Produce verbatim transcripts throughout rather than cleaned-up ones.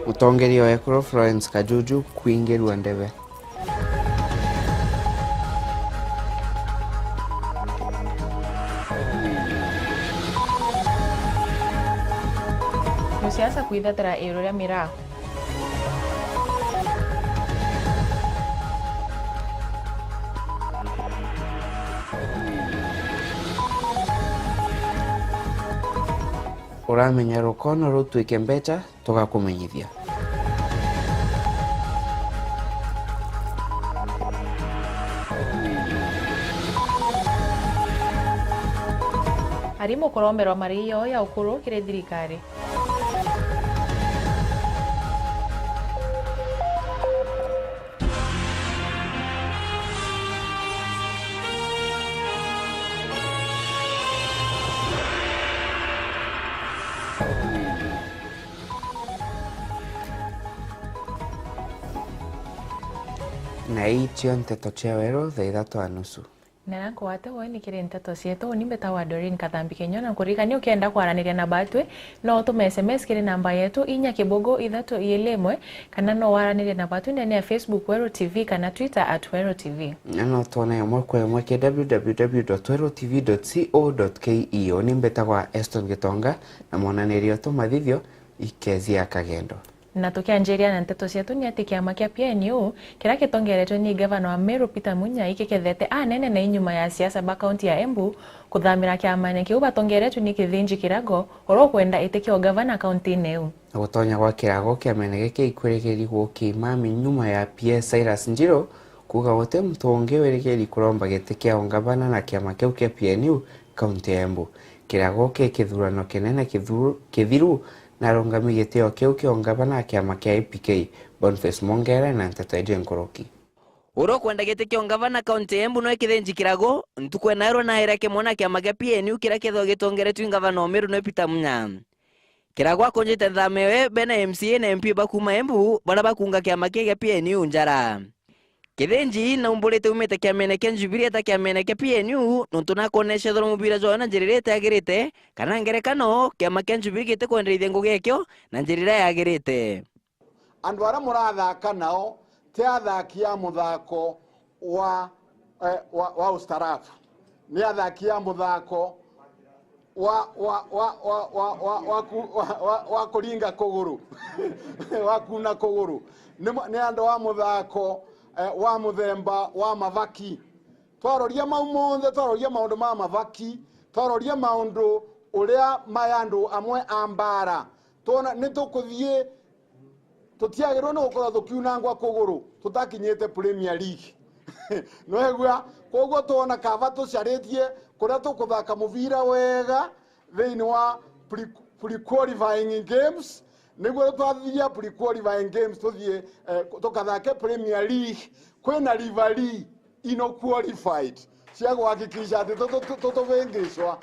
Mutongeria wa ekuru Florence Kajuju kwingirua ndebe. Musiasa kwithetera iru ria miraa. Uramenya rukono rutuike mbeca, tugakumenyithia. Arimu kuromberwa marii yao ya ukuru kiri thirikari. Na icio nteto cia weru thaa ithatu na nusu. Na na nkwate woeni kiri nteto cietu, uni mbitagwa Doreen Kathambi Kenyo, na nkuririkania ukienda kwaraniria na batwi, no utume S M S kiri namba yetu inya kibugu ithatu iili imwe, kana no waranirie na batwi ndene ya Facebook Weru T V kana Twitter at Weru T V. Na no twone imwe kwa imwe ki w w w dot weru t v dot co dot k e. Uni mbitagwa Eston Gitonga, na monanirio tu mathithio ikethia kagendo. Na tukianjiria na nteto cietu, ni ati kiama kia P N U, kiria gitongeretwe ni gavana wa Meru Peter Munya, ikikethete anene na inyuma ya siasa ba kaunti ya Embu kuthamira kiamane kiu batongeretwe ni Kithinji Kirago, uria ukwenda iti kia ugavana kauntine iu. Na gutonya gwa Kirago kiamene giki ikwirigiri gukiimami nyuma ya P S Cyrus Njiru kuuga guti muntu ungi wirigiri kuromba giti kia ugavana na kiama kiu kia P N U kaunti ya Embu. Kirago ki kithurano kinene kithuru-, kithiru na arungami gitio kiu kia ungavana na kiama kia A P K, Boniface Mongera na nteto iji nkuruki. Uria ukwenda giti kia ungavana kaunti ya Embu nwe Kithinji Kirago, ntuku enairwe naire kimwe na kiama kia P N U kiria kethagwa gitongeretue i ngavana o Meru nwe Peter Munya. Kirago akunjite nthama iwe bena M C A na M P ba kuuma Embu, baria bakunga kiama kia P N U njara. Kithinji naumburite umite kiamene kia Jubilee eta kiamene kia P N U, nontu nakonesha ethirwa mubira jwayo na njira iria itiagirite, kana ngerekano, kiama kia Jubilee gitikwendereithia ngugi ekio na njira iria yagirite. Andu aria murathaka nao ti athaki a muthako wa, eh, wa, wa ustarafu. Ni athaki a muthako wa, wa, wa, wa, wa, wa, wa, ku-, wa, wa, wa kuringa kuguru, wa kuuna kuguru. Ni ma-, ni andu a muthako, eh, wa muthemba wa mavaki. Twaroria mau monthe, twaroria maundu ma mavaki, twaroria maundu uria maya andu amwe a mbaara, twona ni tukuthii Tutiagirwe ni gukorwa tukiunangwa kuguru tutakinyite Premier League. Nwegua? Koguo twona kaba tucaritie kuria tukuthaka mubira wega thiini wa pre-, pre-qualifying games. Niguo twathithia pre-qualifying games tuthie, eh, tukathake Premier League. Kwina referee ino qualified cia guhakikisha ati tu-, tu-, tu-, tutubingicwa.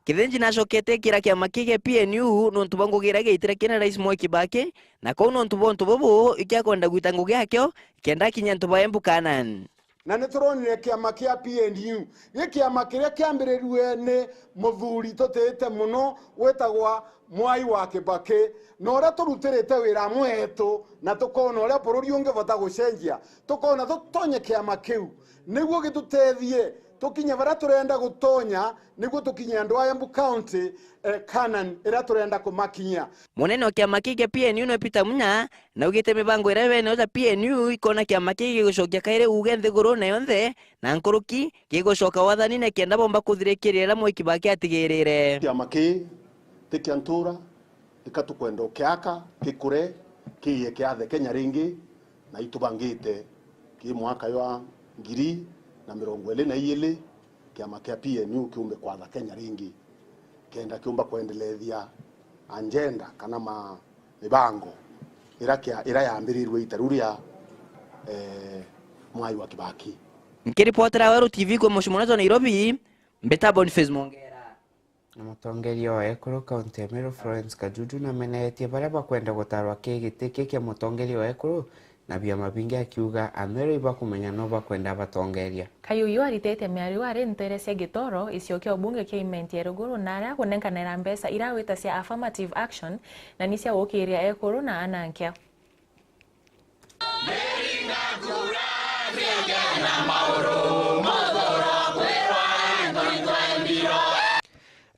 Kithinji nacokete ikira kiama kii gia P N U nontu bwa ngugi iria giaitire kina Rais Mwai Kibaki, na kuu nontu bwa untu bubu ikiakwenda gwita ngugi yakio kenda akinyia antu ba Embu Kanan. Na ni turonire kiama kia P N U, gi kiama kiria kiambirirue ni muthuri tutiite mono witagwa Mwai wa Kibaki, na uria turutirite wira mwetu, na tukoona uria bururi ungibota gucenjia, tukoona tutonye kiama kiu niguo gitutethie tukinye baria turenda gutonya, niguo tukinye andu a Embu County, eh, Canaan iria turenda kumakinyia. Munene wa kiama kii kia P N U nwe Peter Munya naugite mibango iria bene ja P N U ikona kiama kii gigucokia kairi uuge nthigurune yonthe na nkuruki gigucoka wathanine kenda bomba kuthirikiria iria Mwai Kibaki atigirire. Kiama kii ti kia ntura, ika tukwenda ukiaka gikure kiie kiathe Kenya ringi, na itubangite ki mwaka jwa ngiri na mirongo iri na iiri kiama kia P N U kiumbe kwatha Kenya ringi, kenda kiumba kwendelethia agenda kana ma mibango ira kia, ira yambirirwe ita riu ria, eh, Mwai wa Kibaki. Nkiripotera Weru T V kwa mucii munene jwa Nairobi, mbita Boniface Mongera. Na mutongeria wa ekuru kaunti ya Meru Florence Kajuju nameneretie baria bakwenda gutarwa ki giti ki kia mutongeria wa ekuru na biama bingi, akiuga Ameru ibakumenya no bakwenda abatongeria. Kayuyu aritite miario ari ntere cia Gitoro, icio kia ubunge kia Imenti ya Ruguru, na aria akunenkanira mbeca irawita cia affirmative action na ni cia gukiria ekuru na anankia.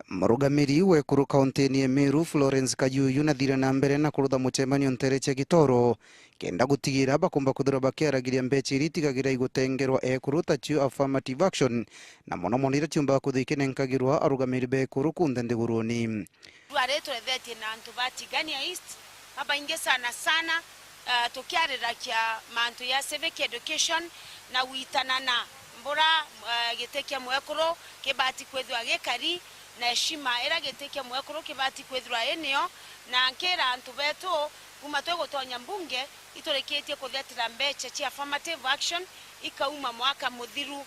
Murugamiri wa Ekuru kauntiine ya Meru, Florence Kayuyu, nathire na mbere na kurutha mucemanio nteere cia Gitoro, kenda gutigira bakomba kwithirwa bakiaragiria mbeca iria itigagira igutengerwa Ekuru, tacio affirmative action, na mono mono iria ciumbaga kwithirwa ikinenkagirwa arugamiri ba Ekuru kunthe nthiguruuni. Riu ari twethetie na antu ba Tigania East babaingi sana sana, ah, tukiariragia mantu ya civic education na gwitanana mbura, ah, giti kia mwekuru kibati kwithirwa gikari na heshima iria giti kia mwekuru kibati kwithirwa inio, na nkira antu betu kuma twigutonya mbunge iturikitie kuthetera mbeca cia affirmative action ikauma mwaka muthiru.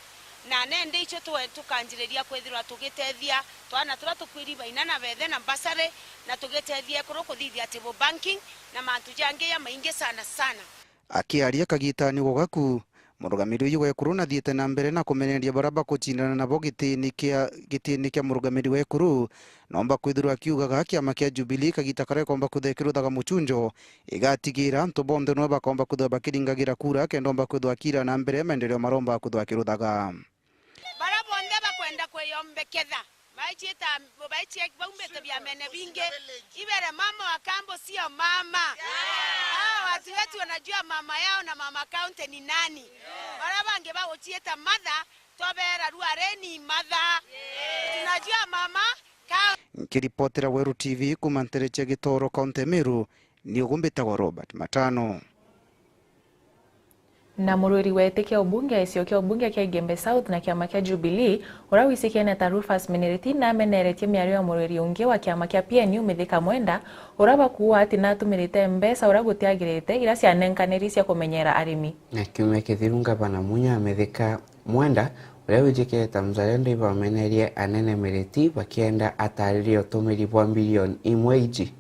Na nende icio twe-, tukanjiriria kwithirwa tugitethia twana turia tukwiri baina na bethe na bursary, na tugitethia ekuru kuthithia table banking na mantu jangi jamaingi sana sana. Akiaria kagitani go gaku, murugamiri uyu wa Ekuru nathiite na mbere na kumeneria baria bakucindana nabo gitiini kia, gitiini kia murugamiri wa Ekuru, nomba kwithirwa akiugaga kiama kia Jubilee kagita karia ikomba kwithirwa ikiruthaga mucunjo, igatigira antu bonthe nwe bakomba kwithirwa bakiringagira kura kenda omba kwithirwa akira na mbere maendeleo maromba kwithirwa akiruthaga. Baria bonthe bakwenda kwiyombeketha, baichieta, baichie-, baumite biamene bingi, ibere mama wa kambo sio mama. Hawa watu wetu wanajua mama yao na mama county ni nani. Baria bangi baguchieta mother, twabera ruareni mother. Tunajua mama county. Nkiripotera Weru T V kuma nteere cia Gitoro, kaunti ya Meru, ni ugumbitagwa Robert Matano. Na murwiri wa giti kia ubunge, gicigo kia ubunge kia Igembe South na kiama kia Jubilee, uria wicikene ta Rufus Minereti, nameneretie miario ya murwiri ungi wa kiama kia P N U Mithika Mwenda, uria bakuuga ati natumirite mbeca uria gutiagirite, iria cianenkaniri cia kumenyera arimi. Na kiumia kithiru, ngavana Munya Mithika Mwenda, uria wijikene ta Mzalendo, ibamenerie anene Miriti bakienda ataririe utumiri bwa mbilioni imwe iji.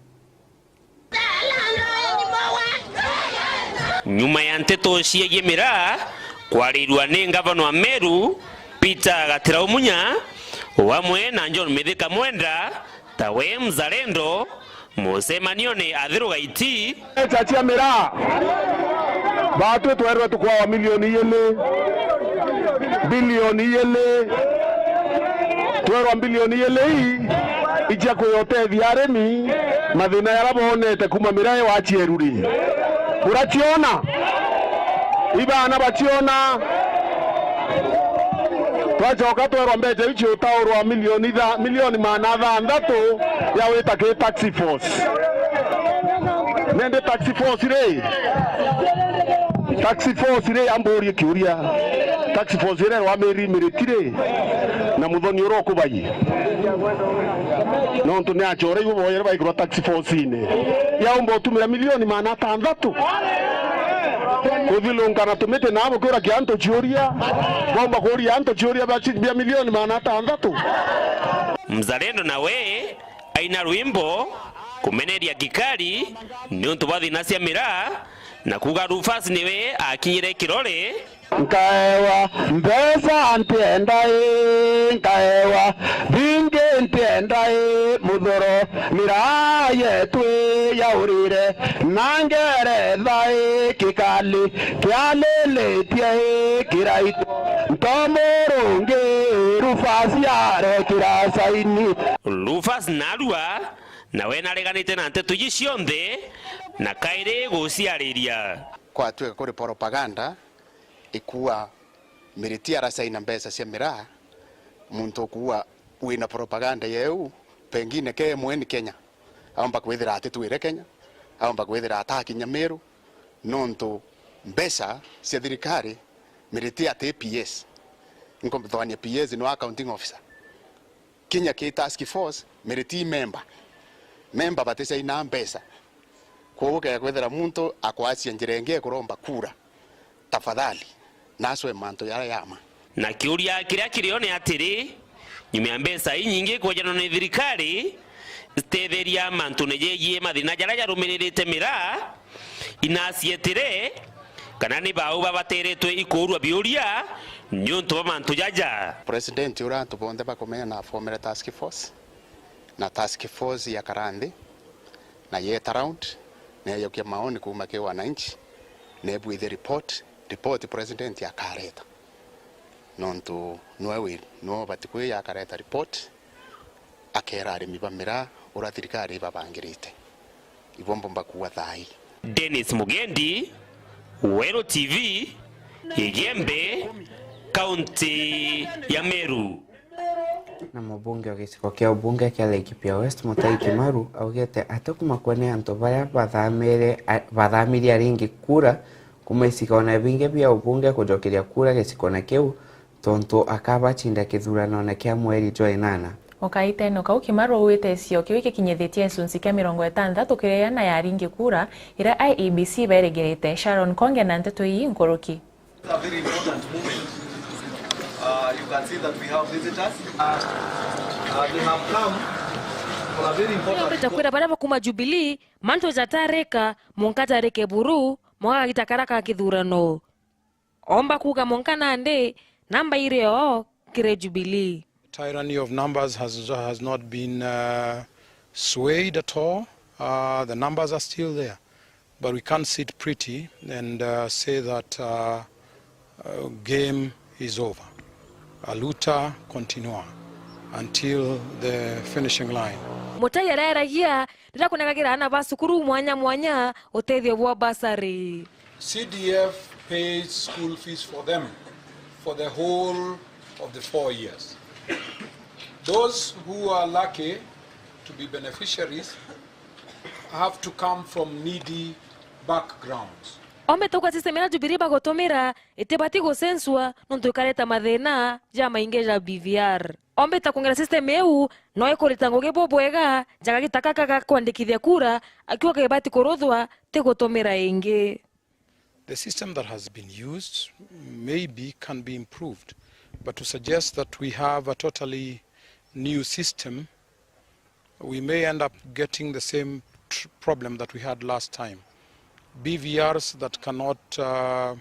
Nyuma ya nteto ciegie miraa kwaririrua ni ngavana wa Meru, Peter Gatirau Munya, o amwe na John Mithika Mwenda, tawe Mzalendo, mucemanione Athiru Gaiti. Mbeca cia miraa, batwi twerwe tukwawa milioni igiri, bilioni igiri, twerwa bilioni igiri ii icia kwiyotethia arimi mathina jaria bonete kuma miraa iwachieruri. Burachiona? Ibana bachiona? Twachoka twerwa mbeca iu ciutaurwa milioni itha-, milioni maana athanthatu ya wita ki tax force. Nende tax force ri? Tax force ri, amburie kiuria. Tax force iria irwa Mary Miriti ri, na Muthoni uria ukubai? Nontu ni achore ibo boyere baikirwa tax force-ini. Yaumba utumira milioni maana athanthatu. Kuthilunka na tumiti na bukiurakia antu ciuria. Bomba kuuria antu ciuria bia ci-, bia milioni maana athanthatu. Mzalendo nawe aina rwimbo kumeneria Gikari niuntu bwa thina cia miraa na kuuga Rufus niwe akinyire kirore. Nkaewa mbeca ntienda ii, nkaewa bingi ntienda ii, muthoro miraa yetu ii yaurire, na ngeretha ii kikali kialilitie ii kiraitu ntomurungi Rufus yarekira saini. Rufus narua nawe nareganite na nteto iji cionthe na kairi guciariria. Kwatuika kuri propaganda ikuua Miriti arasaina mbeca cia miraa, muntu ukuua wina propaganda yeu, pengine ke mweni Kenya, aumba kwithira atitwire Kenya, aumba kwithira atakinya Meru, nontu mbeca cia thirikari, Miriti ati P S. Nkumthwania P S ni accounting officer. Kinya ki task force, Miriti member. Member baticainaa mbeca. Kwoguo kega kwithira muntu akwacia njira ingi ekuromba kura, tafadhali, naswe mantu jaria jama. Na kiuria kiria kirio ni atiri, nyuma ya mbeca inyingi kwejanwa ni thirikari citetheria mantune jegie mathina jaria jarumiririte miraa, inacietire kana ni bau babateretwe ikuurua biuria niuntu bwa mantu jaja. President uria antu bonthe bakumenya na formere task force, na task force yakara nthi na yeta round na yajukia maoni kuuma ki wananchi, Nebu ithe report, report president akareta. Nontu nwe wi, nwe ubati kwija akareta report, akera arimi ba miraa uria thirikari ibabangirite. Ibo mbomba kuuga thaa ii. Dennis Mugendi, Weru T V, Igembe, kaunti ya Meru. Na mubunge wa giciko kia ubunge kia Laikipia West, Mutahi Kimaru, augite atikuma kwene antu baria bathamire, a-, bathamirie aringi kura kuma icigone bingi bia ubunge kujokeria kura gicigone kiu, tontu akabacinda kithuranone kia mweri jwa inana. Ukaiteno kau Kimaru augite icio kiu igikinyithitie gicunci kia mirongo itantatu kiri iana ya aringi kura iria I E B C beerigirite. Sharon Konge na nteto ii nkuruki. A very important moment. Uh, you can see that we have visitors. Uh, uh, they have come for a very important Niombete kwira baria bakuma Jubilee, mantu jatarika, munka jarike buru, mwaga gita karia ka kithurano. Omba kuuga munka nandi, namba iri o kiri Jubilee. Tyranny of numbers has, has not been, uh, swayed at all. Uh, the numbers are still there. But we can't sit pretty and, uh, say that, uh, uh, game is over. Aluta continua until the finishing line. Mutahi areragia riria kunegagira aana ba cukuru mwanya mwanya utethio bwa bursary. C D F pays school fees for them for the whole of the four years. Those who are lucky to be beneficiaries have to come from needy backgrounds. Ombete kuuga system iria Jubilee bagutumira itibati gucenswa nontu ikareta mathina jamaingi ja B V R. Ombete kuongera system iu no ikurita ngugi bubwega ja kagita gaka ga kwandikithia kura, akiuga ibati kuruthwa ti gutumira ingi. The system that has been used maybe can be improved, but to suggest that we have a totally new system, we may end up getting the same tr-, problem that we had last time. B V Rs that cannot, uh,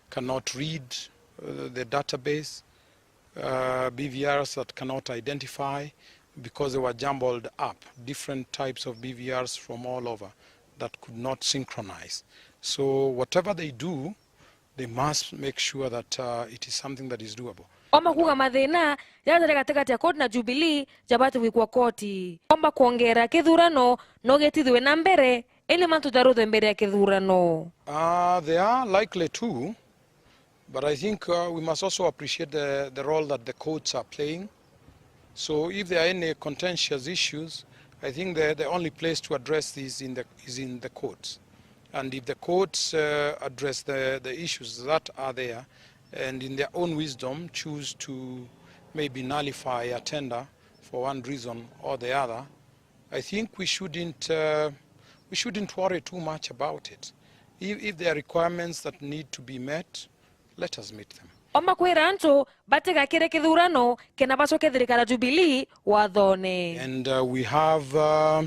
cannot read, uh, the database, uh, B V Rs that cannot identify because they were jumbled up, different types of B V Rs from all over that could not synchronize. So whatever they do, they must make sure that, uh, it is something that is doable. Omba kuuga mathina jaria jari gatigati ya koti na Jubilee jabati gwikwa koti. Omba kuongera kithurano no gitithwe na mbere, indi mantu jaruthwe mbere ya kithurano. Uh, they are likely to, but I think, uh, we must also appreciate the, the role that the courts are playing. So if there are any contentious issues, I think the, the only place to address this in the, is in the courts. And if the courts, uh, address the, the issues that are there, and in their own wisdom choose to maybe nullify a tender for one reason or the other, I think we shouldn't, uh, we shouldn't worry too much about it. If, if there are requirements that need to be met, let us meet them. Omba kwira antu batigakire kithurano kena bacoke thirikari ya Jubilee wathone. And, uh, we have, uh,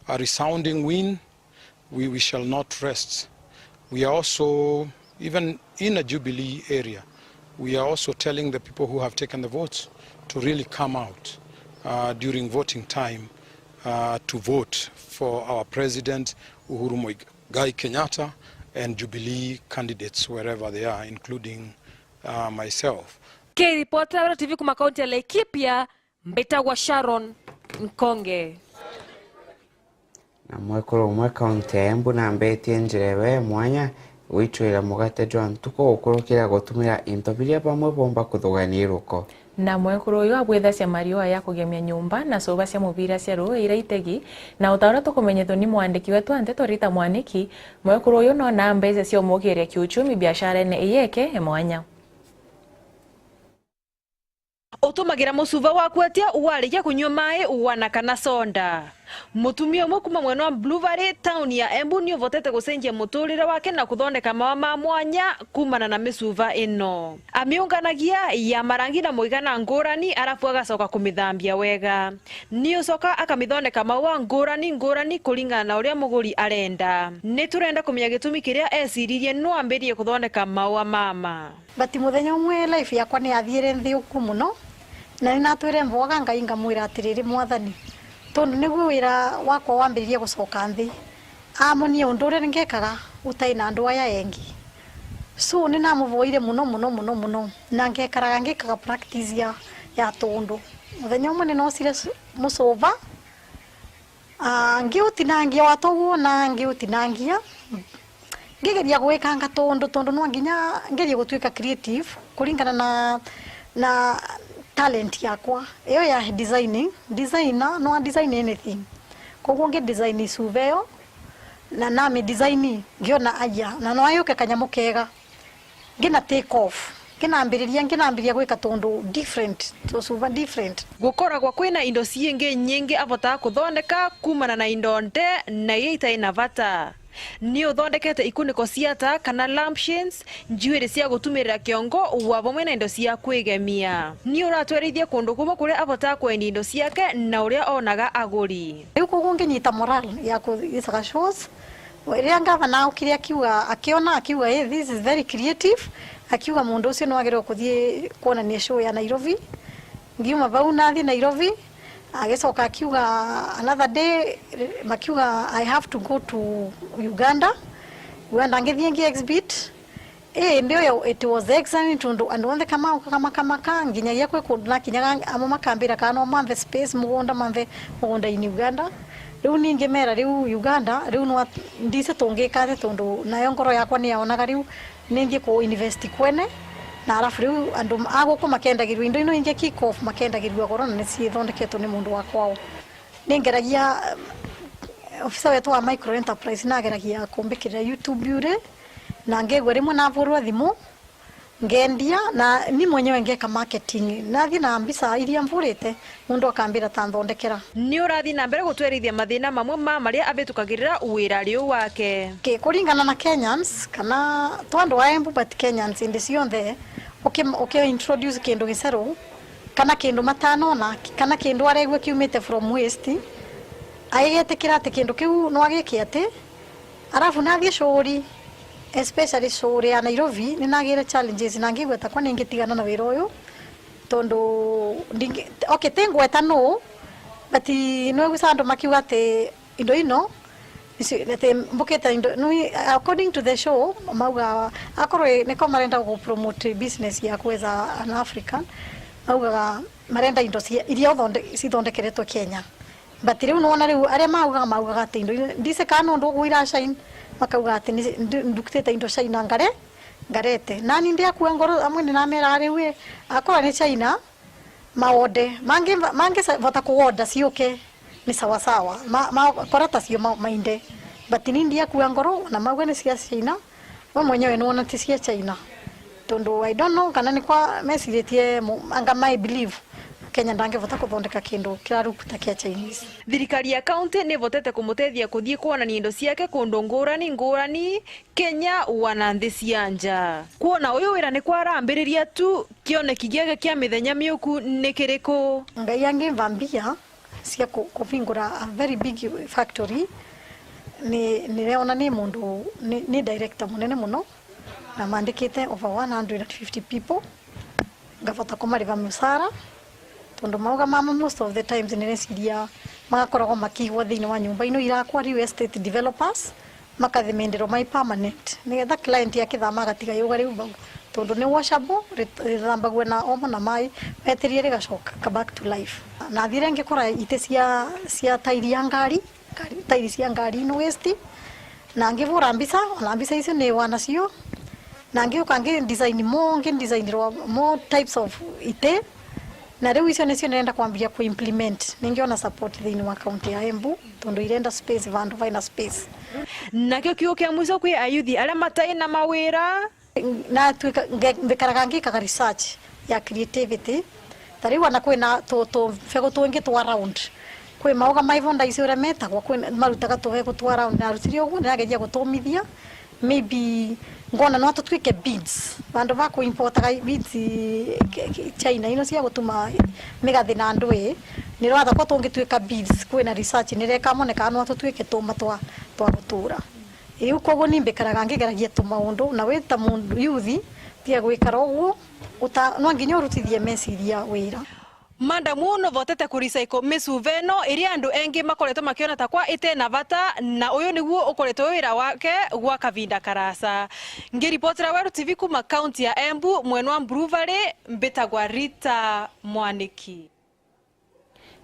a resounding win. We, we shall not rest. We are also, even in a Jubilee area, we are also telling the people who have taken the votes to really come out, uh, during voting time, uh, to vote for our President Uhuru Muigai Kenyatta and Jubilee candidates wherever they are, including, uh, myself. Kiripotera Weru T V kuma kaunti ya Laikipia, mbitagwa Sharon Nkonge. Na mwekuru umwe kaunti ya Embu nambetie njira ewe ya mwanya gwitwira mugate jwa ntuku gukurukira gutumira into biria bamwe bomba kuthugania iruko. Na mwekuru uyu abwithacia mariua ya kugemia nyumba na cuba cia mubira cia ruui iria itegi, na o ta uria tukumenyithua ni mwandiki wetu wa nteto Rita Mwaniki, mwekuru uyu no na mbeca cia umukiria kiuchumi biasharene iyeke e mwanya. Utumagira mucuba wa kwetia warikia kunyua mai wana kana soda? Mutumia umwe kuma mwena wa Blue Valley, tauni ya Embu, ni uvotete gucenjia muturire wake na kuthondeka maua ma mwanya kumana na micuba ino. Amiunganagia ya marangi na muigana ngurani, arafu agacoka kumithambia wega. Ni ucoka akamithondeka maua ngurani ngurani kuringana na uria muguri arenda. Ni turenda kumenya gitumi kiria eciririe no ambiririe kuthondeka maua mama. But muthenya umwe life yakwa ni yathiire nthiuku muno, na ni natwire mboga Ngai ngamwira atiriri, Mwathani, tondu niguo wira wakwa wambiririe gucoka nthi, amonie undu uria ngekaga utai na andu aya engi. So, ni namuvoire muno, muno, muno, muno. Na ngekaraga ngikaga practice ya, ya tundu. Muthenya umwe ni noocire su-, mucuba, ah, ngiutinangia watwa uguo na ngiutinangia. Ngigeria gwikanga tundu, tondu no nginya ngerie gutuika creative kuringana na, na talent yakwa. Iyo ya designing, designer, no design anything. Koguo ngi design icuba iyo, na nami design, ngiona aja, na no ayuke kanyamu kega. Ngina take off. Nginambiriria, nginambiriria gwika tundu different, tucuba different. Gukoragwa kwina indo ciingi nyingi abotaa kuthondeka kuumana na indo nte na iria itai na bata. Ni uthondekete ikuniko cia taa kana lampshades, njuiri cia gutumirira kiongo, wa bamwe na indo cia kwigemia. Ni uratwerithia kundu kumwe kuria abotaa kwendia indo ciake na uria onaga aguri. Riu kuguo nginyita moral ya kugicaga shows, riria ngavana aukire akiuga, akiona akiuga, "Hey, this is very creative," akiuga, "Mundu ucio no agirwe kuthii kuonania show ya Nairobi." Ngiuma vau nathi Nairobi, agicoka akiuga another day, makiuga, "I have to go to Uganda." Uganda ngithii ngi exhibit. Ii, ndio yo, it was excellent, tondu andu onthe kamaukaga makamaka, nginyagia kwi kundu nakinyaga, amwe makambira kana no manthe space mugunda, manthe mugunda in Uganda. Riu ni ngimera, riu Uganda, riu nwa ndise tungika atia, tondu nayo ngoro yakwa ni yaonaga riu ni nthii ku invest kwene, na alafu riu andu a guku makendagirua indo ino ingi kick off, makendagirua goro na ni ciithondeketwe ni mundu wa kwao. Ni ngeragia, um, ofisa wetu wa micro enterprise nageragia kumbikirira YouTube uri, na ngegua rimwe navurwa thimu, ngendia, na ni mwenyewe ngeka marketing. Nathi na mbica iria mvurite, mundu akambira ta nthondekera. Ni urathi na mbere gutwerithia mathina mamwe ma maria abitukagirira wirari uu wake. Ki-, kuringana na Kenyans, kana twa andu a Embu, but Kenyans indi cionthe, uki-, uki introduce kindu giceru, kana kindu matanona, kana kindu aregua kiumite from waste, aigetikira ati kindu kiu no agike ati, Alafu nathie shughuli, especially shughuli ya Nairobi, ni nagire challenges na ngigua takwa ningitigana na wira uyu, tondu ndingi-, okay, ti ngweta nuu, but nwigusa andu makiuga ati indo ino, ici, ati mbukite indo, nui-, according to the show, mauga, akorwo niko marenda gu promote business ya kweza an African, maugaga marenda indo cia, iria uthonde-, cithondekeretwe Kenya. But riu nwona riu aria maugaga, maugaga ati indo iria, ndisi kana nondu uguo irashine, makauga ati ni ndu-, ndutite indo China ngare, ngarete. Nani ndiakua ngoro, amwe ni namera riu ii, akorwa ni China, maode. Mangi, mangi sa-, vota kuoda ciuke, ni sawa sawa. Ma, ma, kora tacio ma, mainde. But ni ndiakua ngoro, na mauga ni cia China, we mwenyewe nwona ti cia China. Tondu I don't know kana nikwa meciritie mu-, anga my belief, Kenya ndangivota kuthondeka kindu kiraruku ta kia Chinese. Thirikari ya kaunti nivotete kumutethia kuthii kwonania indo ciake kundu ngurani ngurani Kenya wa na nthi cia nja. Kwona uyu wira nikwarambiriria tu, kioneki giake kia mithenya miuku ni kiriku? Ngai angimva mbia cia ku-, kuvingura a very big factory, ni, nireona ni mundu, ni, ni director munene muno, na mandikite over one hundred and fifty people, ngavota kumariva mucara, tondu mauga mama most of the times nireciria magakoragwa makiigwa thiini wa nyumba ino irakwa, real estate developers, makathi menderwa mai permanent, nigetha client akithama agatiga yuga riu vau, tondu ni washable, rit-, rithambagua na omo na mai, wetirie rigacoka ka back to life. Nathire ngikora iti cia, cia tairi ya ngari, ngari, tairi cia ngari ino waste, na ngivura mbica, ona mbica icio ni wa nacio, na ngiuka ngi design more, ngi designirwa more types of iti, na riu icio nicio nirenda kwambiria ku implement. Ningiona support thiini wa county ya Embu, tondu irenda space, vandu vaina space. Nakio kiugo kia mwico kwi ayuthi aria matai na mawira. Natwika, nge-, mbikaraga ngikaga research ya creativity. Ta riu ana kwina tu, tu, fego twingi twa round. Kwi mauga maivo ndaisi uria metagwa, kwi marutaga tuvego twa round. Narutire uguo, nirageria gutumithia. Maybe ngona no tutwike beads. Vandu va kuimportaga beads, ke-, ke-, China, ino cia gutuma migathi na ndwi, nirwatha ko tungitwika beads. Kwina research nireka mone kana no tutwike tuma twa, twa gutura. Riu koguo ni mbikaraga ngigeragia tumaundu, na wi ta mundu youth, tiga gwikara uguo, uta-, no nginya urutithie meciria wira. Madam uu nuvotete kurecycle micuva ino iria andu engi makoretwe makiona ta kwa ite na vata, na uyu niguo ukoretwe wi wira wake gwa kavinda karasa. Ngiripotera Weru T V kuma kaunti ya Embu, mwena wa Mburu Valley, mbitagwa Rita Mwaniki.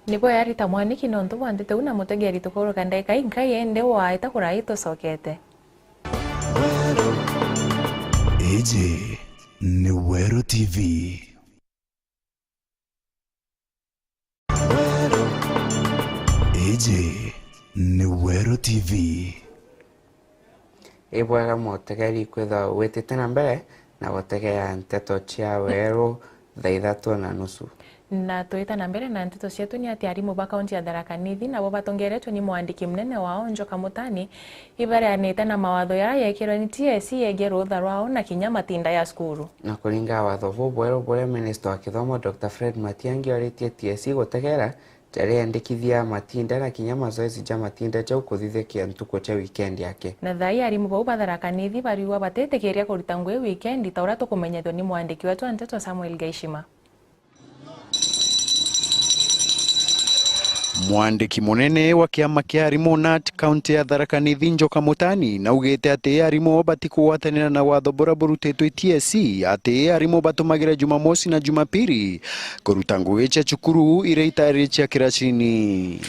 Ni bwega Rita Mwaniki nontu bwa nteto iu, na mutegeri tukuruka ndagika inkai indi waita kurai tucokete. Iji ni Weru T V. Iji ni Weru T V. Ibwega mutegeri kwithwa witite na mbere na gutegera nteto cia Weru thaa ithatu na nusu. Na twita na mbere na nteto cietu, ni ati arimu ba kaunti ya Tharaka Nithi nabo batongeretwe ni mwandiki munene wao Njoka Mutani, ibareanite na mawatho jaria jeekirwe ni T S C yegie ruutha rwao na kinya matinda ya cukuru. Na kuringana na watho bubweru buria minista wa kithomo Doctor Fred Matiang'i oritie T S C gutegera jaria endekithia matinda na kinya mazoezi ja matinda jau kuthithikia ntuku cia weekend yake. Na thaai arimu bau ba Tharaka Nithi bariugwa batitikiria kuruta ngugi weekend ta uria tukumenyethua ni mwandiki wetu wa nteto Samuel Gaishima. Mwandiki munene wa kiama kia arimu nat kaunti ya Tharaka Nithi Njoka Mutani naugite ati arimu batikugwatanira na watho buria burutitwe T S C, ati arimu batumagira Jumamosi na Jumapili kuruta ngugi cia cukuru iria itari cia kiracini.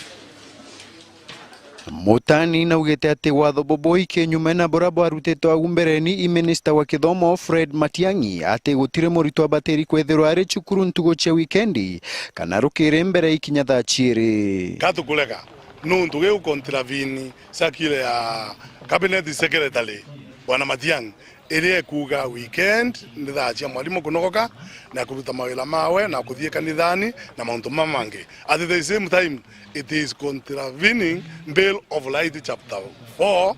Mutani naugite ati watho bubu ikinyume na buria bwarutitwe au mbereni i minista wa kithomo Fred Matiang'i, ati gutiri muritwa abatiri kwithirwa ari cukuru ntugu cia wikendi kana rukiri mbere ikinya thaa ciiri. Ka tukurega, nuntu giu contravene circular ya cabinet secretary, Bwana Matiang'i, iria ikuuga weekend ni thaa cia mwarimu kunogoka na kuruta mawira mawe na kuthii kanithani na mauntu mama mangi. At the same time, it is contravening Bill of Rights chapter four,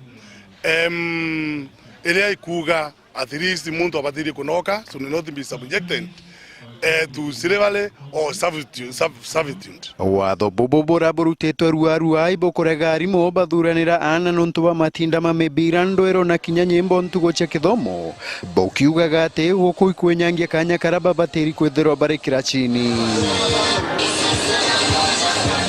em, iria ikuuga at least muntu abatirie kunogoka should not be subjected, eh, to slavery or servitu-, serv-, servitude. Watho bubu buria burutitwe ruarua ibukurega arimu bathuranira aana nontu bwa matinda ma mibira, ndwiro na kinya nyimbo ntugu cia kithomo, bukiugaga ati guku ikwinyangia kanya karia babatiri kwithirwa bari kiracini.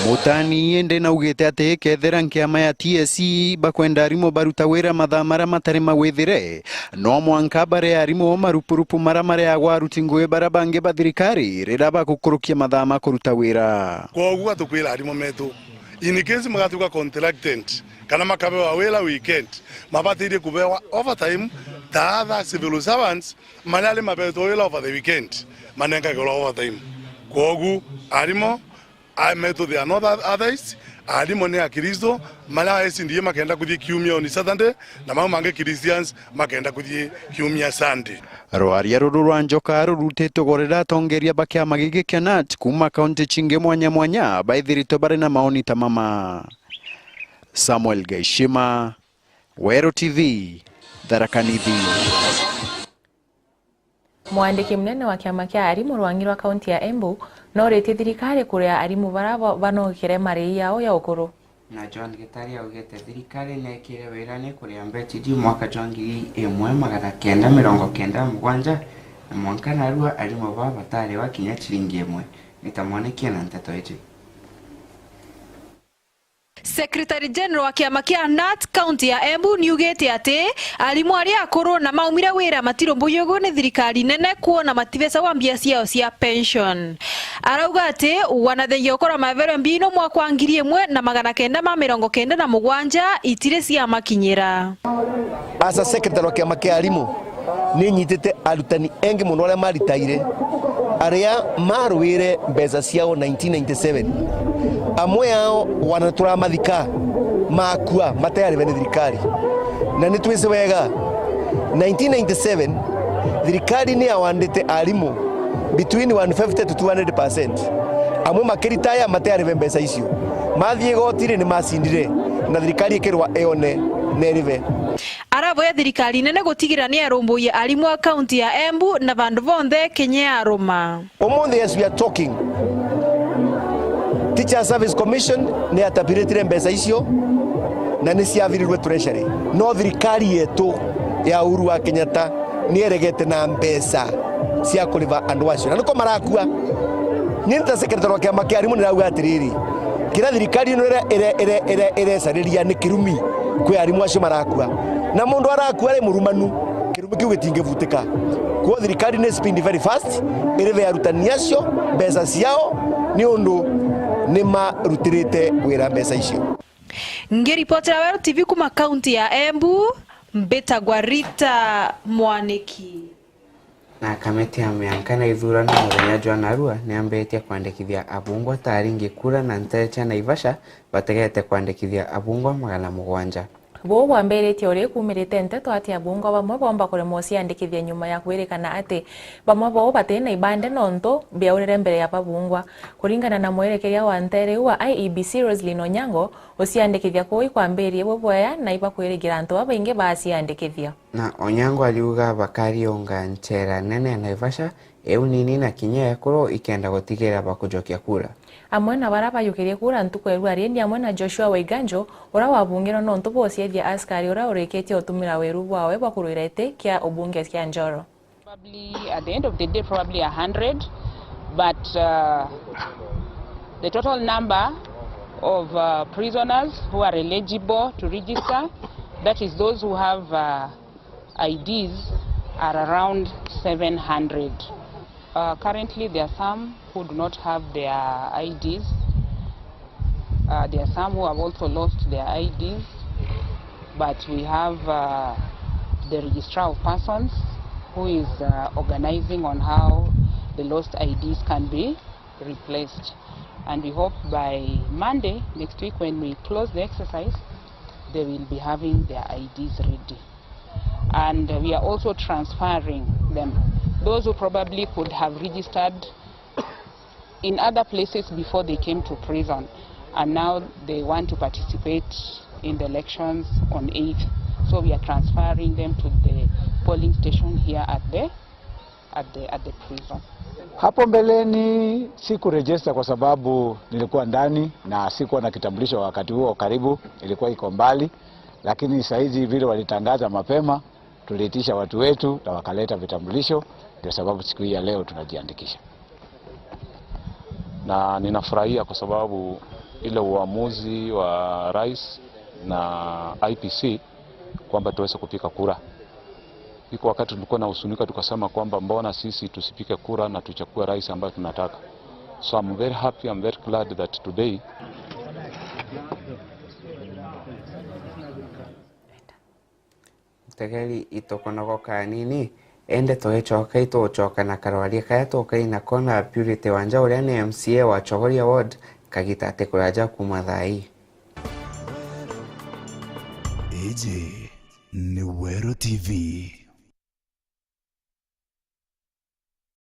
Mutani indi naugite ati kethira nkiama ya T S C bakwenda arimu baruta wira mathaa maria matari mawithire, no mwanka bare arimu marupurupu maria mareagwa aruti ngugi baria bangi ba thirikari riria bagukurukia mathaa ma kuruta wira. Kwoguo tukwira arimu metu, in case mugatuika contracted kana makabewa wira weekend, mabatirie kubewa overtime ta other civil servants maria ari mabetwe wira over the weekend, manengagirwa overtime. Kwoguo arimu A metu they are not ath-, atheists, arimu ni Akristo, maria A C D A makenda kuthii kiumia on Saturday, na mau mangi Christians makenda kuthii kiumia Sunday. Rwaria ruru rwa Njoka rurutitwe gorera atongeria ba kiama giki kia nat kuuma kaunti cingi mwanya mwanya baithiritwe bari na maoni ta mama. Samuel Gaishima, Weru T V, Tharaka Nithi. Mwandiki munene wa kiama kia arimu rwang'i rwa kaunti ya Embu noritie thirikari kuria arimu bara ba-, banogekere marii yao ya ukuru. Na John Gitari augite thirikari neekire wirane kuria mbeca iu mwaka jwa ngiri imwe magana kenda mirongo kenda na mugwanja, na mwanka narua arimu baa batariwa kinya ciringi imwe. Ni ta mwanekie na nteto iji. Secretary General wa kiama kia nat kaunti ya Embu niugite ati arimu aria akuru na maumire wira matirumbuiagwa ni thirikari nene kwona matibecagwa mbia ciao cia pension. Arauga ati wanathengia gukora maberu mbia ino mwaka wa ngiri imwe na magana kenda ma mirongo kenda na mugwanja itiri ciamakinyira. As a secretary wa kiama kia arimu, ni nyitite arutani engi mono aria maritaire, aria marwire mbeca ciao nineteen ninety-seven. Amwe ao wana turamathika, makua, matearive ni thirikari. Na ni twisi wega, nineteen ninety-seven, thirikari ni yawandite arimu between one fifty to two hundred percent. Amwe makiritaya matearive mbeca icio. Mathii igoti-ri ni macindire, na thirikari ikirwa ione nerive. Aravoya thirikari nene gutigira ni arumbuia arimu a kaunti ya Embu na vandu vonthe Kenya yaruma. Umuthi as we are talking, Teacher Service Commission ni yatabiritire mbeca icio na ni ciavirirwe treasury. No thirikari yetu ya Uhuru wa Kenyatta ni eregete na mbeca cia kuriva andu acio. Na niko marakua. Ni nta secretary wa kiama kia arimu nirauga atiriri, kiria thirikari ino ire-, ire-, ire-, ire-, irecariria ni kirumi kwi arimu acio marakua, na mundu arakua ari murumanu, kirumi kiu gitingivutika. Kwou thirikari ni speed very fast, irive arutani acio mbeca ciao, ni undu ni marutirite wira mbeca icio. Ngiripotera Weru T V kuma kaunti ya Embu, mbitagwa Rita Mwaniki. Na kamiti ya mianka na ithurano muthenya jwa narua niambitie kwandikithia abungwa ta aringi kura na nteere cia Naivasha bategete kwandikithia abungwa magana mugwanja. Buu bwambiritie uri kumirite nteto ati abungwa bamwe boomba kuremwa uciandikithia nyuma ya kwirikana ati bamwe boo bati na ibande nontu biaurire mbere ya babungwa. Kuringana na mwerekeria wa nteere iu wa I E B C Roselyn Onyango, uciandikithia kuu ikwambirie bubwea na ibakwirigira antu babaingi baaciandikithia. Na Onyango ariuga bakariunga nchera nene ya Naivasha, iu nini na kinya ekuru ikenda gutigira bakujokia kura. Amwe na bara bayukirie kura ntuku ya rua rindi amwe na Joshua Waiganjo, ura wabungirwe nontu bwa uciethia askari ura urikitie utumira wiru bwawe bwa kurwira iti kia ubunge kia Njoro. Probably at the end of the day, probably a hundred, but uh, the total number of uh, prisoners who are eligible to register, that is those who have uh, I Ds, are around seven hundred. Uh, currently, there are some who do not have their I Ds. Uh, there are some who have also lost their I Ds, but we have uh, the registrar of persons who is uh, organizing on how the lost I Ds can be replaced. And we hope by Monday next week, when we close the exercise, they will be having their I Ds ready. And we are also transferring them. Those who probably could have registered in other places before they came to prison, and now they want to participate in the elections on eighth. So we are transferring them to the polling station here at the, at the, at the prison. Hapo mbeleni sikurejista kwa sababu nilikuwa ndani na sikuwa na kitambulisho wakati huo, karibu ilikuwa iko mbali, lakini saizi vile walitangaza mapema, tuliitisha watu wetu na wakaleta vitambulisho, ndio sababu siku hii ya leo tunajiandikisha. Na ninafurahia kwa sababu ile uamuzi wa rais na I E B C kwamba tuweze kupiga kura. Iko wakati tulikuwa na husunika, tukasema kwamba mbona sisi tusipige kura na tuchague rais ambaye tunataka. So I'm very happy, I'm very glad that today Mutegeri, itukunogoka anini, indi tugicoka itugucoka na karwaria karia tukaina ko na Purity Wanja, uria ni M C A wa Chogoria Ward, kagita ati kuraja kuuma thaa ii. Iji ni Weru T V.